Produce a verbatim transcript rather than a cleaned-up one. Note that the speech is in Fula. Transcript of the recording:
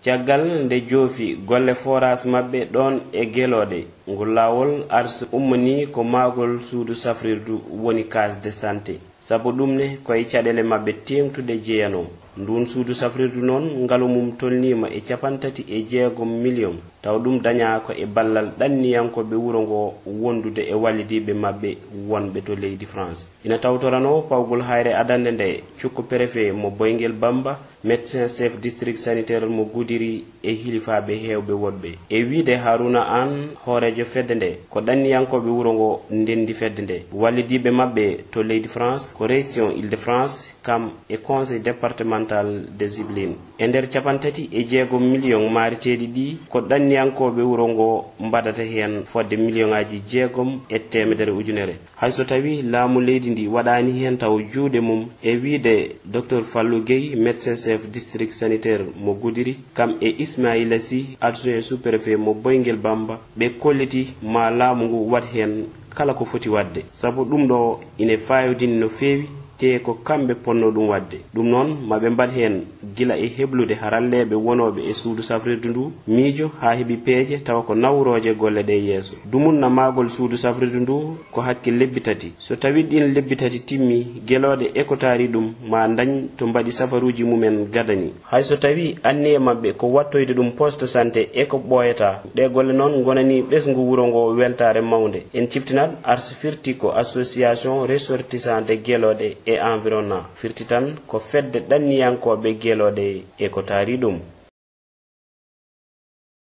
Caggal nde joofi golle forage maɓɓe ɗon e Gelooɗe, ngol laawol ars ummanii ko maagol suudu safrirdu woni case de santé. Sabu ɗum ne ko e caɗeele maɓɓe teeŋtuɗe jeyanoo. Nduun suudu safrirdu noon ngalu mum tolniima e cappanɗe tati e jeegom miliyoŋ, tawa ɗum dañaa ko e ballal ɗanniyankooɓe wuro ngo wondude e wallidiiɓe maɓɓe wonɓe to leydi France. Ina tawtoranoo pawgol hayre adannde nde cukko préfet mo Boyngel Bamba, médecin chef district sanitaire mo Goudiri e hilifaaɓe heewɓe woɗɓe. E wiyde Harouna Anne, hooreejo fedde nde, ko ɗanniyankooɓe wuro ngo ndenndi fedde nde. Wallidiiɓe maɓɓe to leydi France ko région Île-de-France, kam e conseil départemental des Yvelines. E nder cappanɗe tati e jeegom miliyoŋ maareteeɗi ɗi, ko ɗanniyankooɓe wuro ngo mbaɗata heen fodde miliyoŋaaji jeegom e teemedere ujunere. Hay so tawii laamu leydi ndi waɗaani heen taw juuɗe mum, e wiyde Docteur Fallou Gueye, médecin chef district sanitaire mo Goudiri, kam e Ismaïla Sy, adjoint sous-préfet mo Boyngel Bamba, ɓe kolliti ma laamu ngu waɗ heen kala ko foti waɗde. Sabu ɗum ɗo ine faayodini no feewi, tee ko kamɓe potnoo ɗum waɗde. Ɗum noon, ma ɓe mbaɗ heen gila e heblude haralleeɓe wonooɓe e suudu safrirdu ndu miijo haa heɓi peeje tawa ko nawrooje golle ɗe yeeso. Dumunna maagol suudu safrirdu ndu ko hakke lebbi tati. So tawii ɗiin lebbi tati timmii, Gelooɗe e ko taari ɗum ma ndañ to mbaɗi safaruuji mumen gadani. Hay so tawii anniya maɓɓe ko waɗtoyde ɗum poste santé e ko ɓooyataa, ɗee golle noon ngonanii ɓesngu wuro ngo weltaare mawnde. En ciftinat ars firti ko Association Ressortissant de Gelooɗe et Environnant, firti tan ko fedde ɗanniyankooɓe Gelooɗe e ko taari ɗum.